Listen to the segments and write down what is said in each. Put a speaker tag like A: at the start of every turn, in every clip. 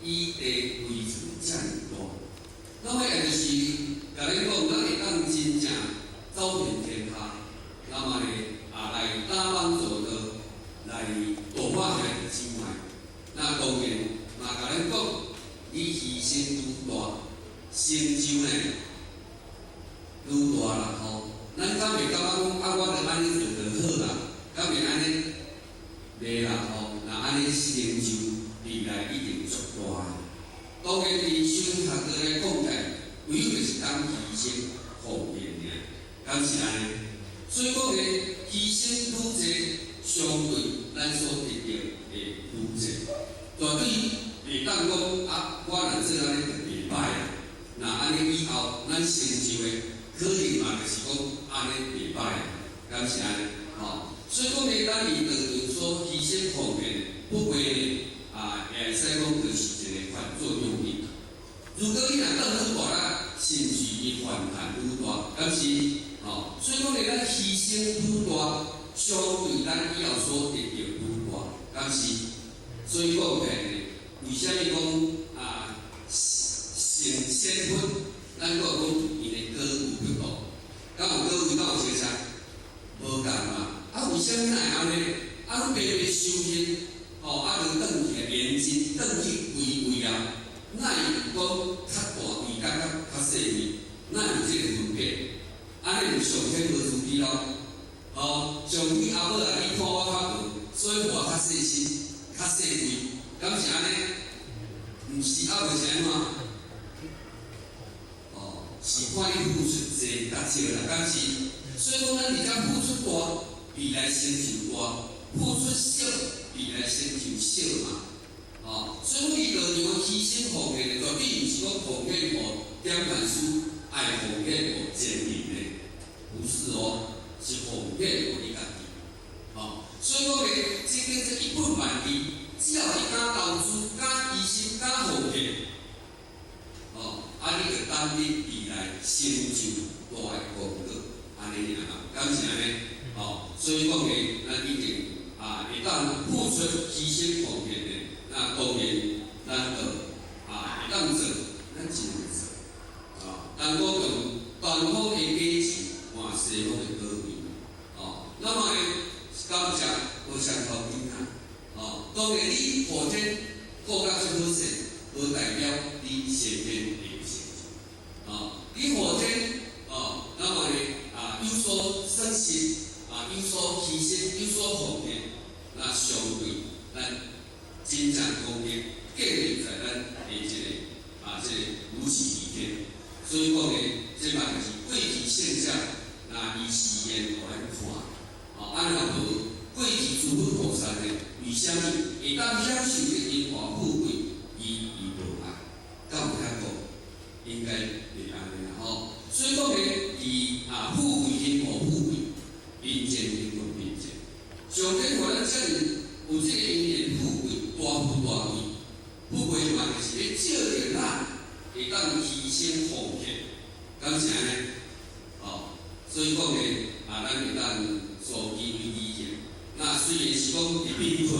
A: 伊地圍層遮爾大。那麼也就是共恁講，咱會當真正走遍天下，那麼呢啊來打枋做道，來度化兄弟姊妹。那當然嘛，共恁講，你犧牲愈大，成就呢愈大啦吼。咱敢會感覺講啊，我著按呢做就好啦，敢會按呢？袂啦吼，若按呢成就未來一定足大的。當然，佇修學道來講起來，唯有就是當犧牲奉獻爾，敢是按呢？所以講呢，犧牲愈濟，相對咱所得到會愈濟，絕對袂當講啊，我若做按呢就袂歹啦。若按呢以後，咱成就的可能嘛就是講按呢袂歹，敢是按呢？吼，所以講呢，咱佇道場所犧牲奉獻，不過呢，啊，會使講就是一個反作用力。如果你若轉愈大力，甚至伊反彈愈大，敢是？吼，所以講呢，咱犧牲愈大，相對咱以後所得到愈大，敢是？所以講起來呢，為啥物講啊？成仙佛，咱閣講𪜶的果位不同，敢有果位敢有相像？無仝嘛？啊，為啥物哪會按呢？啊，你白白修行，吼，啊，就轉去認真，轉去歸位啊？哪會有講較大位甲較細位？哪有這個分別？按呢就上天無慈悲咯？吼，上天阿母啊，你看我較無，所以予我較細身、較細位，敢是按呢？毋是，啊，無是按怎？哦，是看你付出濟較少啦，敢是？所以講，咱佇遮付出大，未來成就大；付出少，未來成就少嘛。哦，所以講，佇道場犧牲奉獻，絕對毋是講奉獻予點傳師，愛奉獻予前人的，不是哦，是奉獻予你家己。哦，所以講呢，這叫做一本萬利，只要你敢投資、敢犧牲、敢奉獻，哦，啊，你就等你未來成就大的功德，按呢爾嘛，敢是按呢？哦，所以講呢，咱一定啊會當付出犧牲奉獻的，那當然咱就啊會當做，咱真會做。啊，但講用東方的價錢換西方的寶貴，哦，那麼呢，感謝無相頭金啊，哦，當然你後天過甲足好勢，無代表你先天會有成就，哦，你後天哦，那麼呢啊有所損失，啊有所犧牲，有所奉獻，那相對咱真正功德建立在咱的這個啊這個無始以天，所以講呢，這嘛就是過去聖者那伊示現予咱看，哦，啊若無過去諸佛菩薩呢，為啥物會當享受這榮華富貴，伊無愛，敢有遐講？應該袂按呢啦吼。所以講呢，佇啊富貴榮華富貴，貧賤貧困貧賤，上天予咱遮爾有這個因緣富貴，大富大貴，富貴嘛就是咧照著咱會當犧牲奉獻，敢是按呢？哦，所以講呢，啊，咱會當所機為而行。那雖然是講佇貧困，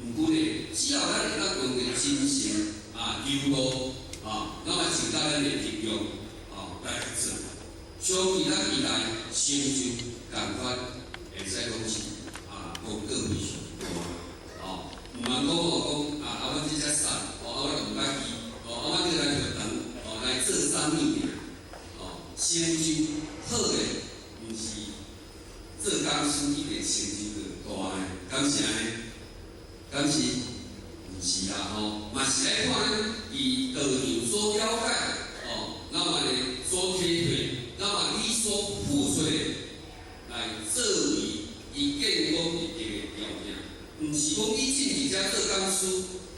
A: 毋過呢，只要咱會當用個真誠啊、流露啊，那麼盡到咱的力量啊來去做，相信咱未來成就仝款，會使講是啊，功德非常大。哦，毋通講哦講啊，啊，阮這遮散，哦，啊，我就毋捌去，哦，啊，阮這來佛堂，哦，來做啥物爾？哦，成就好的，毋是做講師一定成就就大的，敢是按呢？敢是？毋是啦吼，嘛是愛看咱佇道場所了解，哦，那麼呢所體會，那麼你所付出的，來作為伊建功立德的條件，毋是講你進去遮做講師，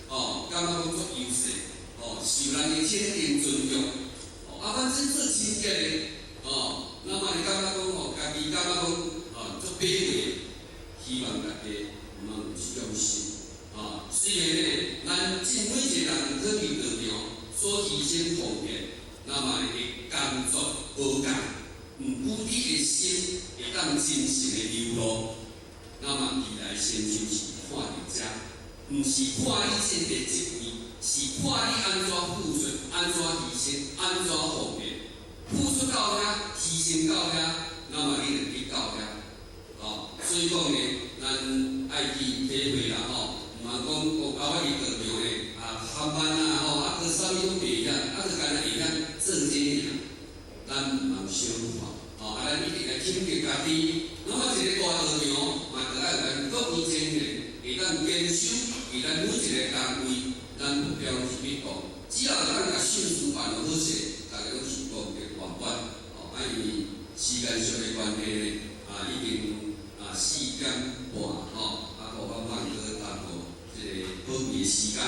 A: 哦，感覺講足優勢，哦，受人的尊敬尊重，哦，啊，反正做清潔的，哦，那麼你感覺講吼，家己感覺講，哦，足卑微，希望大家毋通有這種心。啊，雖然呢，咱進每一個人去佇道場所犧牲奉獻，那麼會工作無仝，毋過你的心會當真誠的流露，那麼未來成就是看佇遮，毋是看你進的職位，是看你按怎付出，按怎犧牲，按怎奉獻，付出到遐，犧牲到遐，那麼你就去到遐。哦，所以講呢，咱愛去體會啦吼，毋通講講啊，我佇道場呢，啊，含慢啊吼，啊，閣啥物攏袂曉，啊，閣干焦會曉做這爾，咱毋通小看，吼，啊，咱一定愛肯定家己。那麼一個大道場嘛，著愛有咱國語精神，會當堅守佇咱每一個崗位，咱目標是去講，只要咱共信事辦好勢，大家攏是功德圓滿。哦，啊，因為時間上的關係呢，啊，已經啊4點半吼，啊，無辦法閣耽誤這個寶貴的時間。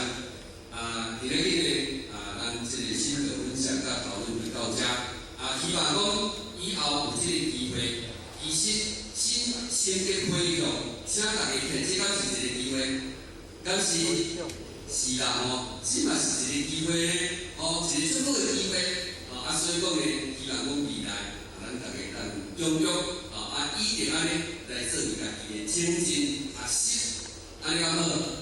A: 啊，今日呢，啊，咱這個心得分享佮討論就到這。啊，希望講以後有這個機會，其實新心得分享，請大家聽，這敢是一個機會？敢是？是啦吼，這嘛是一個機會吼，一個足好的機會。吼，啊，所以講呢，希望講未來，啊，咱大家當踴躍，啊，以著按呢來做家己的精進學習，按呢敢好？